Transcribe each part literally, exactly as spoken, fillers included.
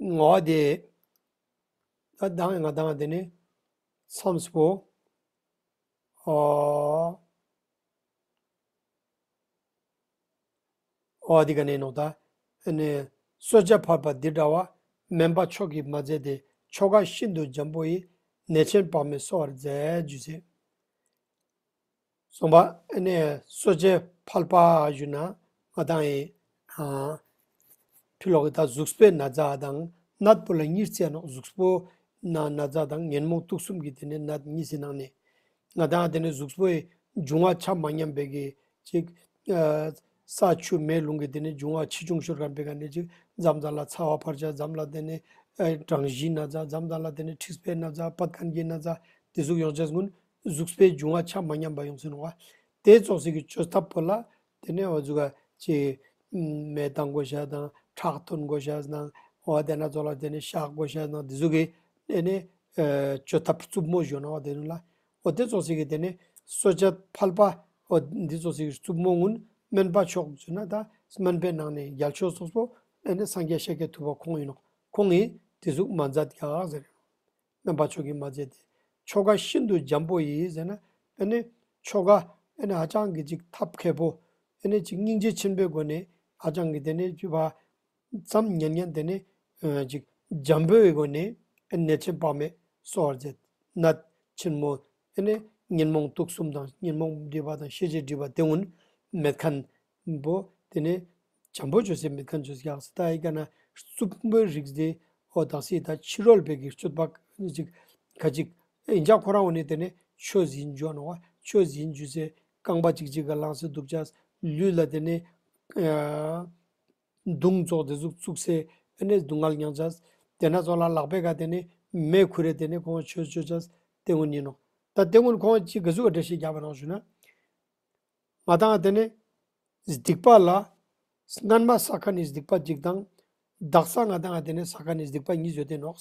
ངོ་བོ་དེ་ད་དང་ང་དང་དེ་ནི་མཚམས་པོ་ཨ་འོ་དེ་ག་ནས་ནོག་ད། ཨ་ནི་གསོད་བྱེད་ཕལ་པ་འདི་འདྲ་བ། དམན་པ་མཆོག་གིས་མ་མཛད་དེ། ཆོ་ག་ཤིན་ཏུ་འཇམ་པོ་ཡིས། ནད་ཆེན་དཔག་མེད་གསོ་བར་མཛད། ཞུས་ཟེར། གསུངས་པ། ཨ་ནི་གསོད་བྱེད་ཕལ་པ་ཞུ་ན་ང་དང་ཡི་ཨ་ཕི་ལོག་གི་ད་གཟུགས་པོའི་ན་ཚ་དང་ནད་པོ་ལ་གཉིས་ཟེར་ནོག་གཟུགས་པོ་ན་ན་ཚ་དང་ཉོན་མོངས་དུག་གསུམ་གྱི་དེ་ནི་ནད་གཉིས་སི་ནང་ནས། ང་དང་དེ་ནི་གཟུགས་པོའི་འབྱུང་བ་ཆ་མ་མཉམ་པའི་གི་ཅིག་ཨ་ས་ཆུ་མེ་རླུང་གི་དེ་ནི་འབྱུང་བ་ཆེ་ཆུང་ཤོར་ཁན་པའི་ཀ་ནས་ཅིག་མཚམས་མཚམས་ལ་ཚ་བ་འཕར་ཆ། མཚམས་ལ་དེ་ནི་ཨ་གྲང་གཞིའི་ན་ཚ། མཚམས་མཚམས་ལ་དེ་ནི་མཁྲིས་པའི་ན་ཚ། བད་ཀན་གྱི་ན་ཚ། དེ་ཟུག་ཡོང་ཆ་གུན་གཟུགས་པོའི་འབྱུང་བ་ཆ་མ་མཉམ་པ་ཡོང་སྲིད་ནོག་པ། དེ་ཙོགས་སི་གི་བཅོས་ཐབས་པོ་ལ་དེ་ནི་འོ་ཟུག་ག་ཅིག་མེ་བཏང་དགོས་ཤེས་དང་ཁྲག་འཐུང་དགོས་ཤེས་དང་འོ་དེ་ན་ཙོགས་ལ་དེ་ནི་གཤག་དགོས་ཤེས་དང་དེ་ཟུག་གི་དེ་ནི་ཨ་བཅོས་ཐབས་རྩུབ་མོ་ཞུ་ནོག་པ། དེ་ནི་ལ་འོ་དེ་ཙོགས་སི་གི་དེ་ནི་གསོད་བྱེད་ཕལ་པ་འོ་འདི་ཙོགས་སི་གི་རྩུབ་མོ་གུན་དམན་པ་མཆོག་ཞུ་ན་ད་དམན་པའི་ནང་ནས་རྒྱལ་མཆོག་ཙོགས་པོ་དེ་ནི་སངས་རྒྱས་ཤཱཀྱ་ཐུབ་པ་ཁོང་ཡིན་ནོག་ཁོང་གིས་དེ་ཟུག་མ་མཛད་ཀྱག་ཟེར། དམན་པ་མཆོག་གིས་མ་མཛད་དེ། ཆོ་ག་ཤིན་ཏུ་འཇམ་པོ་ཡིས་ཟེར་ན་ཨ་ནི་ཆོ་ག་ཨ་ནི་ཧ་ཅང་གི་ཅིག་ཐབས་མཁས་པོ་ཨ་ནི་ཅིག་སྙིང་རྗེ་ཆེན་པོའི་སྒོ་ནས་ཧ་ཅང་གི་དེ་ནི་ཅིག་བ་ཙམ་ཉན་ཉན་དེ་ནི་ཨ་ཅིག་འཇམ་པོའི་སྒོ་ནས་ཨ་ནི་ནད་ཆེན་དཔག་མེད་གསོ་བར་མཛད། ནད་ཆེན་མོ་ཨ་ནི་ཉོན་མོངས་དུག་གསུམ་དང་ཉོན་མོངས་སྒྲིབ་པ་དང་ཤེས་བྱའི་སྒྲིབ་པ་དེ་གུན་མེད་ཁན་པོ་དེ་ནི་འཇམ་པོ་བཅོས་སེ་མེད་ཁན་བཅོས་ཀྱག་ཟེར། ད་ཨི་ཀ་ན་རྩུབ་མོའི་རིགས་དེ་འོ་དག་སི་ད་ཕྱི་རོལ་པའི་གི་སྤྱོད་པ་ཅིག་ཁ་ཅིག་ཨིན་ཅག་ཁོ་རང་འོ་ནི་དེ་ནི་ཆོས་ཡིན་འཇུ་ནོག་པ། ཆོས་ཡིན་འཇུ་སེ་རྐང་པ་ཅིག་ཅིག་ག་ལངས་སེ་དུག་ཅས། ལུས་ལ་དེ་ནི་ཨ་མདུང་ཙོགས་དེ་ཟུག་བཙུགས་སེ་ཨ་ནི་སྡུག་བསྔལ་མྱངས་ཅས། དེ་ན་ཙོགས་ལ་ལག་པའི་ཀ་དེ་ནི་མེ་ཁུར་རེ་དེ་ནི་ཁོང་ཆོས་བཅོ་ཅས་དེ་གུན་ཡིན་ནོག་ད་དེ་གུན་ཁོང་ཅིག་ག་ཟུག་ག་འགྲེལ་བཤད་རྒྱབ་པ་ནོག་ཞུ་ན། ང་དང་དེ་ནི་སྡིག་པ་ལ་སྔན་མ་བསགས་ཁན་ནི་སྡིག་པ་ཅིག་དང་དག་ས་ང་དང་དེ་ནི་བསགས་ཁན་ནི་སྡིག་པ་གཉིས་ཡོད་དེ་ནོག་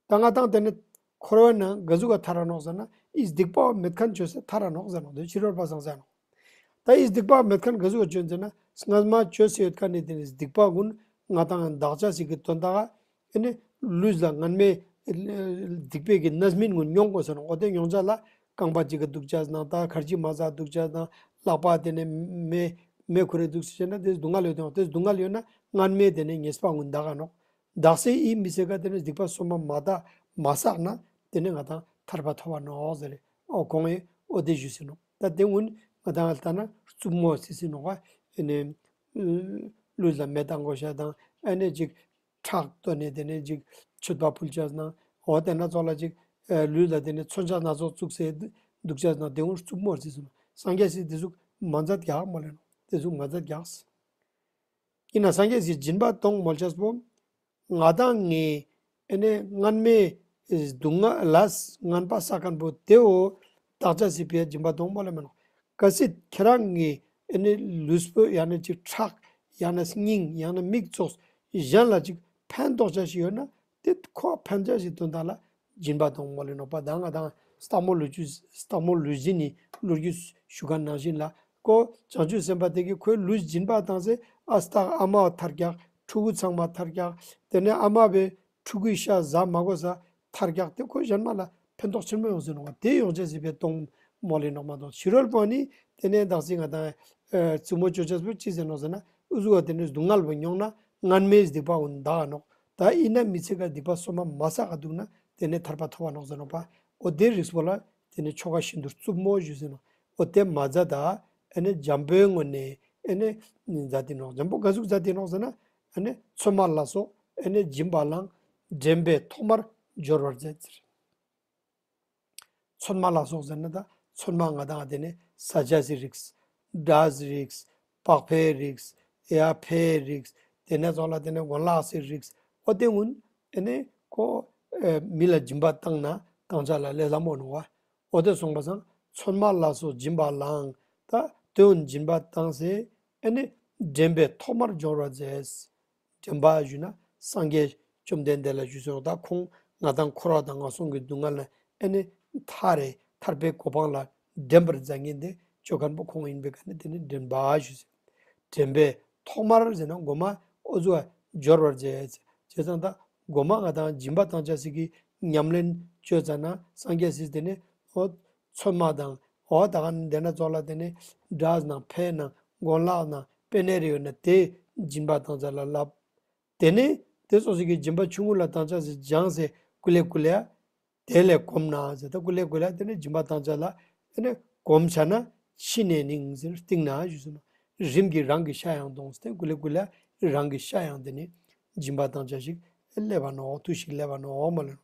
ད་ང་དང་དེ་ནི་འཁོར་བའི་ནང་ག་ཟུག་ག་ཐར་ར་ནོག་ཟེར་ན་ཨི་སྡིག་པ་མེད་ཁན་བཅོས་སེ་ཐར་ར་ནོག་ཟེར་ནོག་དེ་ཕྱི་རོལ་པ་སང་ཟེར་ནོག་ད་ཨི་སྡིག་པ་མེད་ཁན་ག་ཟུག་ག་བཅོས་ཟེར་ན་སྔན་མ་བཅོས་སེ་ཡོད་ཁན་ནི་དེ་ནི་སྡིག་པ་གུན་ང་དང་དག་ཅས་སི་གི་དོན་དག་ཨ་ནི་ལུས་ལ་སྔན་མའི་སྡིག་པའི་གི་རྣམ་སྨིན་གུན་མྱོང་དགོས་ཟེར་ནོག་འོ་དེ་མྱོང་ཅས་ལ་རྐང་པ་ཅིག་ག་དུག་ཅས་ནང་ད་ཁར་ཇི་མ་ཟ་དུག་ཅས་ནང་ལག་པ་དེ་ནི་མེ་མེ་ཁུར་རེ་དུག་སེ་བྱས་ན་དེ་སྡུག་བསྔལ་ཡོད་དེ་ནོག་དེ་སྡུག་བསྔལ་ཡོད་ན་སྔན་མའི་དེ་ནི་ཉེས་པ་གུན་དག་ག་ནོག་དག་སེ་ཨི་མི་ཚེ་ག་དེ་ནི་སྡིག་པ་སོ་མ་མ་དག་མ་བསགས་ན་དེ་ནི་ང་དང་ཐར་པ་ཐོབ་པ་ནོག་ཟེར། འོ་ཁོང་ངི་འོ་དེ་ཞུས་སེ་ནོག་ད་དེ་གུན་ང་དང་ལྟ་ན་རྩུབ་མོ་སི་སི་ནོག་པ། ཨ་ནི་ལུས་ལ་མེ་བཏང་དགོས་ཤེས་དང་ཨ་ནི་ཅིག་ཁྲག་བཏོན་ནས་དེ་ནི་ཅིག་མཆོད་པ་ཕུལ་ཅས་ནང་འོ་དེ་ན་ཙོགས་ལ་ཅིག་ལུས་ལ་དེ་ནི་མཚོན་ཆ་སྣ་ཚོགས་བཙུགས་སེ་དུག་ཅས་ནང་དེ་གུན་རྩུབ་མོ་སི་སི་ནོག་སངས་རྒྱས་སི་དེ་ཟུག་མ་མཛད་ཀྱག་མོལ་ལེ་ནོག་དེ་ཟུག་མ་མཛད་ཀྱག་ཨིན་ན་སངས་རྒྱས་སི་སྦྱིན་པ་གཏོང་མོལ་ཅས་པོ་ང་དང་ངི་ཨ་ནི་སྔན་མའི་སྡུག་བསྔལ་ལ་ངན་པ་བསགས་ཁན་པོ་དེ་བོ་དག་ཅས་སི་ཕིའ་སྦྱིན་པ་གཏོང་མོལ་ལེ་མེན་ནོག་གལ་སྲིད་ཁྱེ་རང་ངི་ཨ་ནི་ལུས་པོ་ཡང་ན་ཅིག་ཁྲག་ཡང་ན་སྙིང་ཡང་ན་མིག་ཙོགས་གཞན་ལ་ཅིག་ཕན་ཐོགས་ཅས་ཤིག་ཡོད་ན་དེ་ཁོ་ཕན་ཅས་སི་དོན་དག་ལ་སྦྱིན་པ་གཏོང་མོལ་ལེ་ནོག་པ། ད་ང་དང་སྟག་མོ་ལུས་སྦྱིན་སྟག་མོ་ལུས་སྦྱིན་ནི་ལོ་རྒྱུས་ཞུ་ཁན་ནང་བཞིན་ལ་ཁོ་བྱང་ཆུབ་སེམས་དཔའ་དེ་གི་ཁོའི་ལུས་སྦྱིན་པ་བཏང་སེ་ཨ་སྟག་ཨ་མ་ཐར་ཀྱག་ཕྲུ་གུ་ཚང་མ་ཐར་ཀྱག་དེ་ནས་ཨ་མ་བའི་ཕྲུ་གུའི་ཤ་ཟ་མ་དགོས་ས་ཐར་ཀྱག་དེ་ཁོ་གཞན་མ་ལ་ཕན་ཐོགས་ཆེན་པོ་ཡོང་སེ་ནོག་པ། དེ་ཡོང་ཅས་སི་ཕིའ་གཏོང་མོལ་ལེ་ནོག་མ་གཏོགས་ཕྱི་རོལ་པོ་ནི་དེ་ནས་དག་སེ་ང་དང་རྩུབ་མོ་བཅོ་ཅས་པོ་ཅི་ཟེར་ནོག་ཟེར་ན་འུ་ཟུག་ག་དེ་ནས་སྡུག་བསྔལ་བོ་མྱོང་ན་སྔན་མའི་སྡིག་པ་གུན་དག་ག་ནོག་ད་ཨིན་ན་མི་ཚེ་ག་སྡིག་པ་སོ་མ་མ་བསགས་ག་དུག་ན་དེ་ནས་ཐར་པ་ཐོབ་པ་ནོག་ཟེར་ནོག་པ། འོ་དེ་རིགས་པོ་ལ་དེ་ནས་ཆོ་ག་ཤིན་ཏུ་རྩུབ་མོ་ཞུས་སེ་ནོག་འོ་དེ་མ་མཛད་ད་ཨ་ནི་འཇམ་པོའི་ངོས་ནས་ཨ་ནི་མཛད་དེ་ནོག་འཇམ་པོ་ག་ཟུག་མཛད་དེ་ནོག་ཟེར་ན་ཨ་ནི་ཚོད་མ་ལ་སོགས་ཨ་ནི་སྦྱིན་པ་བླངས། འདྲེན་པའི་ཐོག་མར་སྦྱོར་བར་མཛད་ཟེར། ཚོད་མ་ལ་སོགས་ཟེར་ན་ད་ཚོད་མ་ང་དང་དེ་ནས་ཟ་ཅས་སི་རིགས། འདྲ་སི་རིགས། པགས་ཕའི་རིགས། ཡ་ཕའི་རིགས། དེ་ནས་ཙོགས་ལ་དེ་ནས་གོན་ལག་སི་རིགས། འོ་དེ་གུན་ཨ་ནི་ཁོ་ཨ་མི་ལ་སྦྱིན་པ་བཏང་ན་བཏང་ཅས་ལ་ལས་སླ་མོ་ནོག་པ། འོ་དེ་སོང་པ་སང་ཚོད་མ་ལ་སོགས་སྦྱིན་པ་བླངས། ད་དོན་སྦྱིན་པ་བཏང་སེ་ཨ་ནི་འདྲེན་པའི་ཐོག་མར་སྦྱོར་བར་མཛད། འདྲེན་པ་ཞུ་ན་སངས་རྒྱས་བཅོམ་ལྡན་འདས་ལ་ཞུས་སོ། ད་ཁོང་ང་དང་འཁོར་བ་དང་ངན་སོང་གི་སྡུག་བསྔལ་ལ་ཨ་ནི་ཐར་རེ་ཐར་པའི་གོ་འཕང་ལ་འདྲེན་པར་མཛད་མཁན་དེ་བཅོ་མཁན་པོ་ཁོང་ཡིན་པའི་ཀ་ནས་དེ་ནི་འདྲེན་པ་ཞུས་སོ། འདྲེན་པའི་ཐོག་མར་ཟེར་ན་མགོ་མ་འོ་ཟུག་སྦྱོར་བར་མཛད། དེ་ཙང་ད་གོ་མ་ང་དང་སྦྱིན་པ་བཏང་ཅེས་སི་གི་ཉམས་ལེན་ཅོ་ཙ་ན་སངས་རྒྱས་སི་དེ་ནེ་འོ་ཚོད་མ་དང་འོ་ད་ག་ནེ་དེ་ན་ཙོགས་ལ་དེ་ནེ་སྒྲ་ནང་ཕེ་ནང་གོན་ལག་ནང་པེ་ནེ་རེ་ཡོད་ན་དེ་སྦྱིན་པ་བཏང་ཅེས་ལ་ལབ། དེ་ནེ་དེ་ཙོགས་སི་གི་སྦྱིན་པ་ཆུང་ངུ་ལ་བཏང་ཅེས་སི་སྦྱངས་སེ་ཀུ་ལེ་ཀུ་ལེ་ཡ་དེ་ལས་གོམས་ན་ཟེར་ད་ཀུ་ལེ་ཀུ་ལེ་དེ་ནེ་སྦྱིན་པ་བཏང་ཅེས་ལ་དེ་ནེ་གོམས་ཆ་ན་ཕྱི་ནས་ནིང་ཟེར་སྟིང་ནས་ཞུས་སོ་ན་རིམ་གྱིས་རང་གི་ཤ་ཡང་གཏོང་སྟེ་ཀུ་ལེ་ཀུ་ལེ་རང་གི་ཤ་ཡང་དེ་ནེ་སྦྱིན་པ་བཏང་ཅེས་ཤིག་སླེབ་བ་ནོག་དུས་ཤིག་སླེབ་བ་ནོག་མ་ལེ།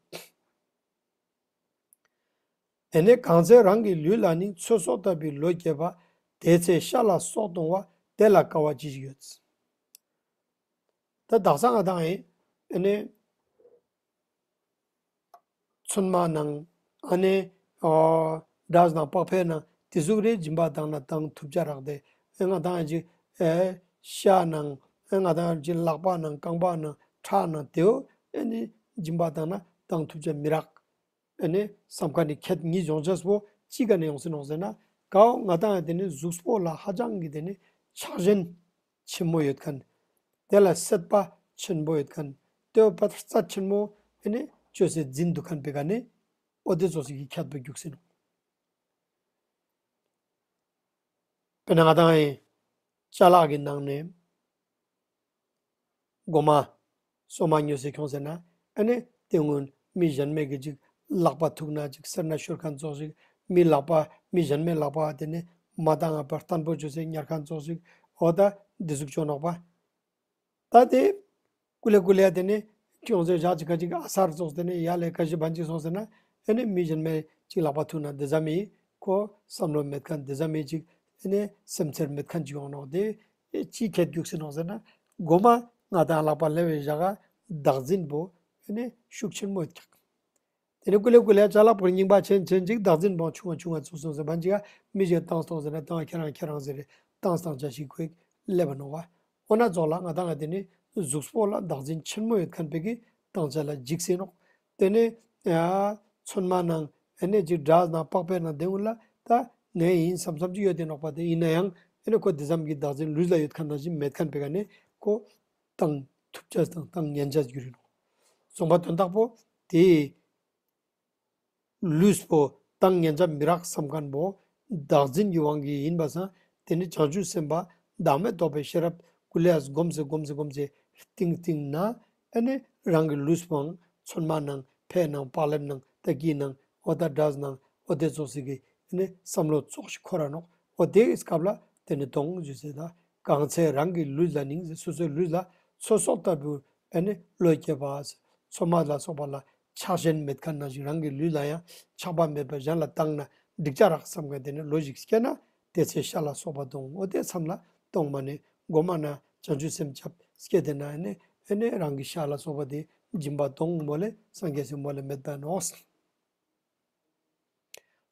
དེ་ནེ་གང་ཚེ་རང་གི་ལུས་ལ་ནི་ཚོད་སོགས་ལྟ་བུའི་བློ་སྐྱེས་པ། དེ་ཚེ་ཤ་ལ་སོགས་གཏོང་བ། དེ་ལ་དཀའ་བ་ཅི་ཞིག་ཡོད། ད་དག་ས་ང་དང་ཨེ་ཨ་ནེ་ཚོད་མ་ནང་ཨ་ནེ་ཨ་སྒྲ་ནང་པགས་པའི་ནང་དེ་ཟུག་རེ་སྦྱིན་པ་བཏང་ན་བཏང་ཐུབ་ཅེས་རག་དེ་ཨེ་ང་དང་ཨེ་ཅིག་ཨེ་ཤ་ནང་ཨེ་ང་དང་ཨེ་ཅིག་ལག་པ་ནང་རྐང་པ་ནང་ཁྲག་ནང་དེའོ་ཨེ་ནེ་སྦྱིན་པ་བཏང་ན་བཏང་ཐུབ་ཅེས་མི་རག། ཨེ་ནེ་བསམ་ཁན་ནི་ཁྱད་གཉིས་ཡོང་ཅེས་པོ་ཅི་ག་ནེ་ཡོང་སྲིད་ནོག་ཟེར་ན་ཀའོ་ང་དང་ཨེ་དེ་ནེ་གཟུགས་པོ་ལ་ཧ་ཅང་གི་དེ་ནེ་ཆགས་ཞེན་ཆེན་མོ་ཡོད་ཁན། དེ་ལ་སྲེད་པ་ཆེན་པོ་ཡོད་ཁན། དེ་བོ་པ་རྩ་ཆེན་མོ་ཨེ་ནེ་ཅོས་སེ་འཛིན་དུག་ཁན་པེ་ཀ་ནེ་འོ་དེ་ཙོགས་སི་གི་ཁྱད་པར་རྒྱུགས་སེ་ནོག། དཔེར་ན་ང་དང་ཨེ་ཅ་ལག་གི་ནང་ནེ་གོ་མ་སོ་མ་ཉོས་སེ་ཁྱོངས་ཟེར་ན་ཨེ་ནེ་དེ་སྔོན་མི་གཞན་མའི་གི་ཅིག་ལག་པ་ཐུག་ན་ཅིག་སེར་སྣ་ཤོར་ཁན་ཙོགས་ཤིག། མི་ལག་པ་མི་གཞན་མའི་ལག་པ་དེ་ནེ་མ་བཏང་ང་པ་བརྟན་པོ་ཅོས་སེ་ཉར་ཁན་ཙོགས་ཤིག། འོ་ད་དེ་ཟུག་ཅོ་ནོག་པ། ད་དེ་ཀུ་ལེ་ཀུ་ལེ་དེ་ནེ་ཁྱོངས་ཟེར་ཞག་ཅིག་ཁ་ཅིག་ཨ་སར་ཙོགས་དེ་ནེ་ཡ་ལེ་ཁ་ཞིག་བན་ཅིག་སོང་ཟེར་ན་ཨེ་ནེ་མི་གཞན་མའི་ཅིག་ལག་པ་ཐུག་ན་དེ་ཙམ་མི་ཁོ་བསམ་བློ་མེད་ཁན་དེ་ཙམ་མི་ཅིག་ཨེ་ནེ་སེམས་ཚེར་མེད་ཁན་ཅིག་ཡོང་ནོག། དེ་ཅི་ཁྱད་རྒྱུགས་སེ་ནོག་ཟེར་ན་གོ་མ་ང་དང་ལག་པ་ལེབ་བེ་ཞག་ག་བདག་འཛིན་པོ་ཨེ་ནེ་ཤུགས་ཆེན་མོ་ཡོད་ཀྱག། དེ་ནེ་ཀུ་ལེ་ཀུ་ལེ་ཅ་ལག་པོ་རྙིང་པ་ཆེན་ཆེན་ཅིག་བདག་འཛིན་པོ་ཆུང་བ་ཆུང་བ་ཚུགས་སོང་ཟེར་བན་ཅིག་ག་མི་ཞིག་བཏང་སོང་ཟེར་ན་བཏང་ཁྱེད་རང་ཁྱེད་རང་ཟེར་རེ་བཏང་བཏང་ཅེས་ཤིག་ཁོ་ལེབ་བ་ནོག་པ། འོ་ན་ཙོགས་ལ་ང་དང་ཨེ་དེ་ནེ་གཟུགས་པོ་ལ་བདག་འཛིན་ཆེན་མོ་ཡོད་ཁན་པེ་ཀ་བཏང་ཅེས་ལ་འཇིགས་སེ་ནོག། དེ་ནེ་ཡ་ཚོད་མ་ནང་ཨེ་ནེ་ཅིག་སྒྲ་ནང་པགས་པའི་ནང་དེ་གུན་ལ་ད་ངའི་ཡིན་བསམ་བསམ་ཅིག་ཡོད་དེ་ནོག་པ། དེ་ཡིན་ན་ཡང་ཨེ་ནེ་ཁོ་དེ་ཙམ་གྱི་བདག་འཛིན་ལུས་ལ་ཡོད་ཁན་ནང་བཞིན་མེད་ཁན་པེ་ཀ་ནེ་ཁོ་བཏང་ཐུབ་ཅེས་དང་བཏང་ཉན་ཅེས་གྱུར་རེ་ནོག། སོང་པ་དོན་དག་པོ་དེ་ལུས་པོ་བཏང་ཉན་ཅེས་མི་རག་བསམ་ཁན་པོ་བདག་འཛིན་གྱི་དབང་གིས་ཡིན་པ་སང་དེ་ནེ་བྱང་ཆུབ་སེམས་དཔའ་བདག་མེད་རྟོགས་པའི་ཤེས་རབ་ཀུ་ལེ་ཡ་སྒོམ་སེ་སྒོམ་སེ་སྒོམ་སེ་སྟིང་སྟིང་ན་ཨེ་ནེ་རང་གི་ལུས་པོའང་ཚོད་མ་ནང་ཕེ་ནང་པགས་ལེབ་ནང་ཏ་ཀི་ནང་འོ་ད་སྒྲ་ནང་འོ་དེ་ཙོགས་སི་གི་ཨེ་ནེ་བསམ་བློ་ཙོགས་ཤིག་འཁོར་ར་ནོག། འོ་དེ་སྐབས་ལ་དེ་ནེ་གཏོང་ཞུས་སེ་ད་གང་ཚེ་རང་གི་ལུས་ལ་ནི་སོ་སོའི་ལུས་ལ་ཚོད་སོགས་ལྟ་བུ་ཨེ་ནེ་བློ་སྐྱེས་པ་ཚོད་མ་ལ་སོགས་པ་ལ་ཆགས་ཞེན་མེད་ཁན་ནང་བཞིན་རང་གི་ལུས་ལ་ཡང་ཆགས་པ་མེད་པ་གཞན་ལ་བཏང་ན་འགྲིག་ཅེས་རག་བསམ་ཁན་དེ་ནེ་བློ་ཞིག་སྐྱེས་ན་དེ་ཚེ་ཤ་ལ་སོགས་པ་གཏོང་། འོ་དེ་མཚམས་ལ་གཏོང་མ་ནེ་གོ་མ་ན་བྱང་ཆུབ་སེམས་ཅབ་སྐྱེས་དེ་ན་ཨེ་ནེ་ཨེ་ནེ་རང་གི་ཤ་ལ་སོགས་པ་དེ་སྦྱིན་པ་གཏོང་མོལ་ལེ་སངས་རྒྱས་སི་མོལ་ལེ་མེད་པ་ནོག།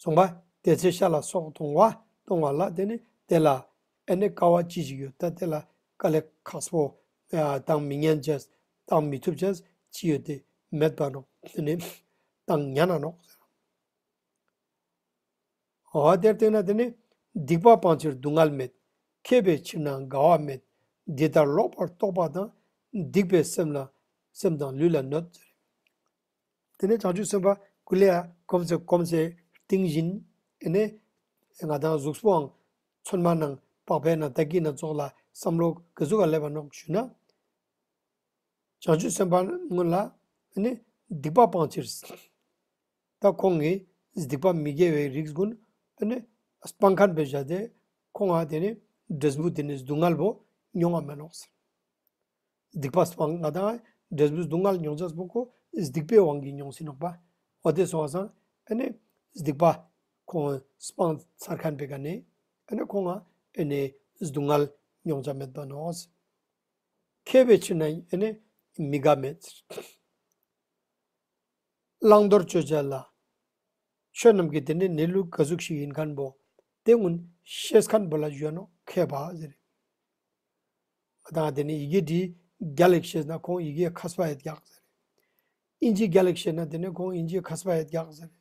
སོང་པ། དེ་ཚེ་ཤ་ལ་སོགས་གཏོང་བ་གཏོང་བ་ལ་དེ་ནེ་དེ་ལ་ཨེ་ནེ་དཀའ་བ་ཅི་ཞིག་ཡོད། ད་དེ་ལ་དཀའ་ལས་ཁག་པོ་ཡ་བཏང་མི་ཉན་ཅེས་བཏང་མི་ཐུབ་ཅེས་ཅི་ཡོད་དེ་མེད་པ་ནོག། དེ་ནེ་བཏང་ཉན་ན་ནོག། འོ་དེར་བརྟེན་ན་དེ་ནེ་སྡིག་པ་སྤང་ཕྱིར་སྡུག་བསྔལ་མེད། མཁས་པའི་ཕྱིར་ན་དགའ་བ་མེད། འདི་ལྟར་ལོག་པར་རྟོག་པ་དང་། སྡིག་པས་སེམས་ལ་སེམས་དང་ལུས་ལ་གནོད། དེ་ནེ་བྱང་ཆུབ་སེམས་དཔའ་ཀུ་ལེ་ཡ་གོམས་སེ་གོམས་སེ་སྟིང་བཞིན་ཨེ་ནེ་ང་དང་གཟུགས་པོའང་ཚོད་མ་ནང་པགས་པའི་ནང་ཏ་ཀི་ནང་ཙོགས་ལ་བསམ་བློ་ག་ཟུག་ག་སླེབ་བ་ནོག་ཞུ་ན། བྱང་ཆུབ་སེམས་དཔའ་སྔོན་ལ་ཨེ་ནེ་སྡིག་པ་སྤང་ཕྱིར། ད་ཁོང་གི་སྡིག་པ་མི་དགེ་བའི་རིགས་གུན་ཨེ་ནེ་སྤང་ཁན་པེ་ཞག་དེ་ཁོང་ང་དེ་ནེ་འབྲས་བུ་དེ་ནེ་སྡུག་བསྔལ་བོ་མྱོང་བ་མེད་ནོག་ཟེར། སྡིག་པ་སྤང་ང་དང་འབྲས་བུ་སྡུག་བསྔལ་མྱོང་ཅེས་པོ་ཁོ་སྡིག་པའི་དབང་གིས་མྱོང་སེ་ནོག་པ། འོ་དེ་སོང་བ་སང་ཨེ་ནེ་སྡིག་པ་ཁོང་སྤང་ཚར་ཁན་པེ་ཀ་ནེ་ཨེ་ནེ་ཁོང་ང་ཨེ་ནེ་སྡུག་བསྔལ་མྱོང་ཅེས་མེད་པ་ནོག། མཁས་པའི་ཕྱིར་ན་ཨེ་ནེ་མི་དགའ་མེད། བླང་དོར་ཅོ་ཅེས་ལ་ཆོས་རྣམས་ཀྱི་དེ་ནེ་གནས་ལུགས་ག་ཟུག་ཞིག་ཡིན་ཁན་པོ་དེ་གུན་ཤེས་ཁན་པོ་ལ་ཞུ་ནོག་མཁས་པ་ཟེར། ང་དང་དེ་ནེ་ཡི་གེ་འབྲི་རྒྱལ་ལ་ཤེས་ན་ཁོང་ཡི་གེ་མཁས་པ་ཡོད་ཀྱག་ཟེར། ཨིན་ཇི་རྒྱལ་ལ་ཤེས་ན་དེ་ནེ་ཁོང་ཨིན་ཇི་མཁས་པ་ཡོད་ཀྱག་ཟེར།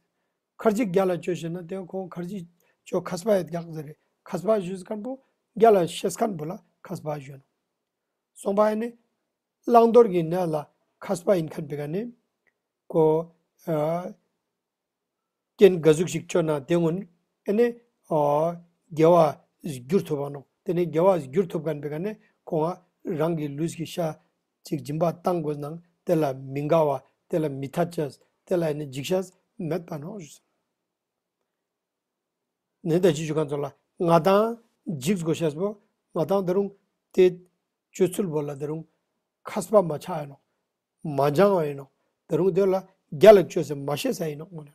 ཁར་ཇི་རྒྱལ་ལ་ཅོ་ཤེས་ན་དེ་ཁོང་ཁར་ཇི་ཅོ་མཁས་པ་ཡོད་ཀྱག་ཟེར། མཁས་པ་ཞུས་ཁན་པོ་རྒྱལ་ལ་ཤེས་ཁན་པོ་ལ་མཁས་པ་ཞུ་ནོག། སོང་པ་ཨེ་ནེ་བླང་དོར་གྱི་གནས་ལ་ མཁས་པ་ཡིན་ཁན་པེ་ཀ་ནེ་ཁོ་ཨ་རྐྱེན་ག་ཟུག་ཞིག་ཅོས་ན་ཏེ་གུན་ཨེ་ནེ་ཨ་དགེ་བ་གྱུར་ཐུབ་བ་ནོག། ཏེ་ནེ་དགེ་བ་གྱུར་ཐུབ་ཁན་པེ་ཀ་ནེ་ཁོང་ང་རང་གི་ལུས་ཀྱི་ཤ་ཅིག་སྦྱིན་པ་ཏང་གོས་ནང་ཏེ་ལ་མི་དགའ་བ་ཏེ་ལ་མི་ཐད་ཅེས་ཏེ་ལ་ཨེ་ནེ་འཇིགས་ཤེས་མེད་པ་ནོག་ཞུས། ནེ་ད་ཅི་ཞུ་ཁན་ཚོ་ལ་ང་དང་འཇིགས་གོས་ཤེས་པོ་ང་དང་ད་རུང་ཏེ་སྤྱོད་ཚུལ་བོ་ལ་ད་རུང་མཁས་པ་མ་ཆགས་ཡིན་ནོག། མ་སྦྱང་བ་ཡིན་ནོག། ད་རུང་ཏེ་ལ་རྒྱལ་ལ་ཅོས་སེ་མ་ཤེས་ས་ཡིན་ནོག་མོ་ནེ།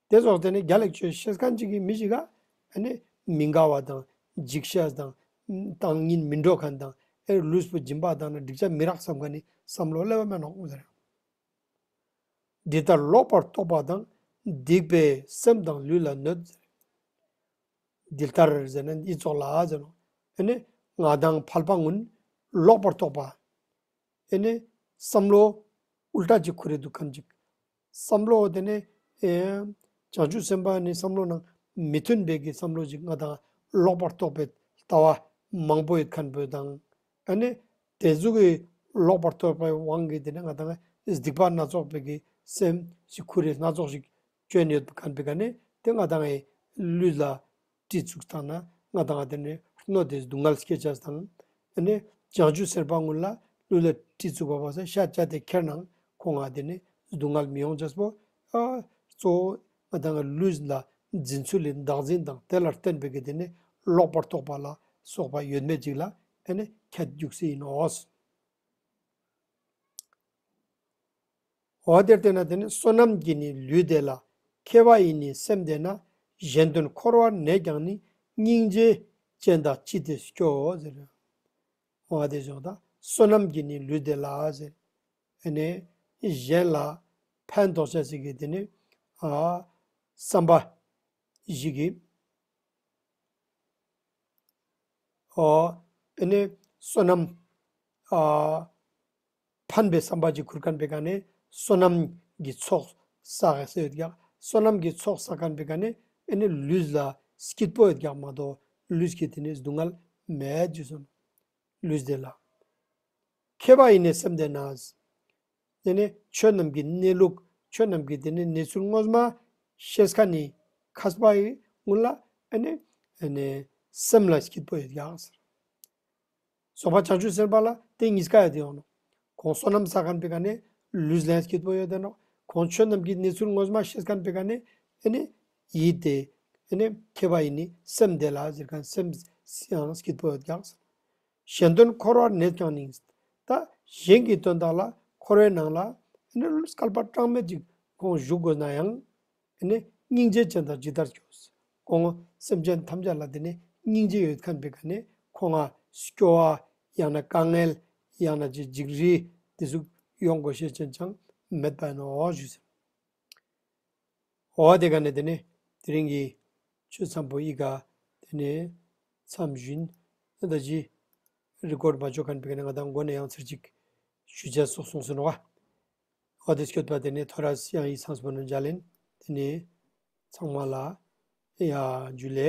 ཏེ་ཙོགས་ཏེ་ནེ་རྒྱལ་ལ་ཅོས་ཤེས་ཁན་ཅིག་གི་མི་ཞིག་ག་ཨེ་ནེ་མི་དགའ་བ་དང་འཇིགས་ཤེས་དང་ཏང་ཉིན་མི་འགྲོ་ཁན་དང་ཨེ་ལུས་པོ་སྦྱིན་པ་ཏང་ན་འགྲིག་ཆ་མི་རག་བསམ་ཁན་ནི་བསམ་བློ་སླེབས་པ་མེད་ནོག་ཟེར། འདི་ལྟར་ལོག་པར་རྟོག་པ་དང་། སྡིག་པའི་སེམས་དང་ལུས་ལ་གནོད། འདི་ལྟར་ཟེར་ན་འི་ཙོགས་ལ་ཟེར་ནོག། ཨེ་ནེ་ང་དང་ཕལ་པ་གུན་ལོག་པར་རྟོག་པ། ཨེ་ནེ་བསམ་བློ་ཨུལ་ཊ་ཅིག་ཁུར་རེ་དུག་ཁན་ཅིག། བསམ་བློ་ཏེ་ནེ་ཨེ་བྱང་ཆུབ་སེམས་དཔའ་ནི་བསམ་བློ་ནང་མི་མཐུན་པའི་གི་བསམ་བློ་ཅིག་ང་དང་ལོག་པར་རྟོག་པའི་ལྟ་བ་མང་པོ་ཡོད་ཁན་པོ་དང་། ཨེ་ནེ་ཏེ་ཟུག་གི་ལོག་པར་རྟོག་པའི་དབང་གིས་ཏེ་ནེ་ང་དང་སྡིག་པ་སྣ་ཚོགས་པའི་གི་སེམས་ཤིག་ཁུར་རེ་སྣ་ཚོགས་ཤིག་ཅོ་ཨིན་ཡོད་ཁན་པེ་ཀ་ནེ་ཏེ་ང་དང་ངི་ལུས་ལ་གྲི་བཙུགས་ཏང་ན་ང་དང་ཏེ་ནེ་གནོད་དེ་སྡུག་བསྔལ་སྐྱེ་ཅེས་དང་། ཨེ་ནེ་བྱང་ཆུབ་སེམས་དཔའ་གུན་ལ་ལུས་ལ་གྲི་བཙུགས་པ་བོ་ས་ཤ་ཅ་ཏེ་ཁྱེར་ནང་ཁོང་ང་ཏེ་ནེ་སྡུག་བསྔལ་མི་ཡོང་ཅེས་པོ་ཨ་གཙོ་བོ་ང་དང་ངི་ལུས་ལ་འཛིན་ཚུལ་ལི་བདག་འཛིན་དང་ཏེ་ལ་བརྟེན་པའི་གི་ཏེ་ནེ་ལོག་པར་རྟོག་པ་ལ་སོགས་པ་ཡོད་མེད་ཅིག་ལ་ཨེ་ནེ་ཁྱད་རྒྱུགས་སེ་ཨིན་ནོག། འོ་ཏེ་ལྟར་ན་ཏེ་ནེ་བསོད་ནམས་ཀྱིས་ནི་ལུས་བདེ་ལ། མཁས་པ་ཡིས་ནི་སེམས་བདེ་ན། གཞན་དོན་འཁོར་བར་གནས་ཀྱང་ནི། སྙིང་རྗེ་ཅན་དག་ཅི་སྟེ་སྐྱོ་ཟེར། འོ་ཏེ་ཙོགས་ད་བསོད་ནམས་ཀྱིས་ནི་ལུས་བདེ་ལ་ཟེར། ཨེ་ནེ་གཞན་ལ་ཕན་ཐོགས་ཅེས་སི་གི་ཏེ་ནེ་ཨ་བསམ་པ་ཞིག་གི་འོ་ཨེ་ནེ་བསོད་ནམས་ཨ་ཕན་པའི་བསམ་པ་ཅིག་ཁུར་ཁན་པེ་ཀ་ནེ་བསོད་ནམས་ཀྱི་ཚོགས་བསགས་སེ་ཡོད་ཀྱག། བསོད་ནམས་ཀྱི་ཚོགས་བསགས་ཁན་པེ་ཀ་ནེ་ཨེ་ནེ་ལུས་ལ་སྐྱིད་པོ་ཡོད་ཀྱག་མ་གཏོགས་ལུས་ཀྱི་ཏེ་ནེ་སྡུག་བསྔལ་མེད་ཞུས་སོང་། ལུས་བདེ་ལ། མཁས་པ་ཡིས་ནི་སེམས་བདེ་ན། ཏེ་ནེ་ཆོས་རྣམས་ཀྱི་གནས་ལུགས་ཆོས་རྣམས་ཀྱི་ཏེ་ནེ་གནས་ཚུལ་ངོ་མ་ཤེས་ཁན་ནི་མཁས་པ་གུན་ལ་ཨེ་ནེ་ཨེ་ནེ་སེམས་ལ་སྐྱིད་པོ་ཡོད་ཀྱག་ཟེར། སོགས་པ་བྱང་ཆུབ་སེམས་དཔའ་ལ་ཏེ་ཉིས་ཀ་ཡོད་དེ་ཡོང་ནོག། ཁོང་བསོད་ནམས་བསགས་ཁན་པེ་ཀ་ནེ་ལུས་ལ་སྐྱིད་པོ་ཡོད་དེ་ནོག། ཁོང་ཆོས་རྣམས་ཀྱི་གནས་ཚུལ་ངོ་མ་ཤེས་ཁན་པེ་ཀ་ནེ་ཨེ་ནེ་ཡིད་བདེ་ཨེ་ནེ་མཁས་པ་ཡིས་ནི་སེམས་བདེ་ལ་ཟེར་ཁན་སེམས་ཡང་སྐྱིད་པོ་ཡོད་ཀྱག། གཞན་དོན་འཁོར་བར་གནས་ཀྱང་ནི། ད་གཞན་གྱི་དོན་དག་ལ་འཁོར་བའི་ནང་ལ་ཨེ་ནེ་སྐལ་པ་གྲངས་མེད་ཅིག་ཁོང་བཞུགས་དགོས་ན་ཡང་ཨེ་ནེ་སྙིང་རྗེ་ཅན་དག་ཇི་ལྟར་སྐྱོ། ཁོང་སེམས་ཅན་ཐམས་ཅད་ལ་ཏེ་ནེ་སྙིང་རྗེ་ཡོད་ཁན་པེ་ཀ་ནེ་ཁོང་ང་སྐྱོ་བ་ཡང་ན་དཀའ་ངལ་ཡང་ན་ཅིག་འཇིགས་རི་ཏེ་ཟུག་ཡོང་དགོས་ཤེས་ཅན་ཅང་མེད་པ་ཨིན་ནོག་ཞུས་སོང་། འོ་ཏེ་ཀ་ནེ་ཏེ་ནེ་དེ་རིང་གི་ཆོས་ཚམས་པོ་འི་ཀ་ཏེ་ནེ་མཚམས་བཞིན་ད་ཅི་རི་ཀོར་མ་ཅོ་ཁན་པེ་ཀ་ནེ་ང་དང་མགོ་ནེ་ཡང་ཚར་ཅིག་ཞུ་ཅེས་སོགས་སོང་སེ་ནོག་པ། འོ་ཏེ་སྐྱོད་པ་ཏེ་ནེ་ཐོ་རས་ཡང་འི་ཚམས་པོ་ནང་མཇལ་ཨིན། ཏེ་ནེ་ཚང་མ་ལ་ཡ་ཇུ་ལེ།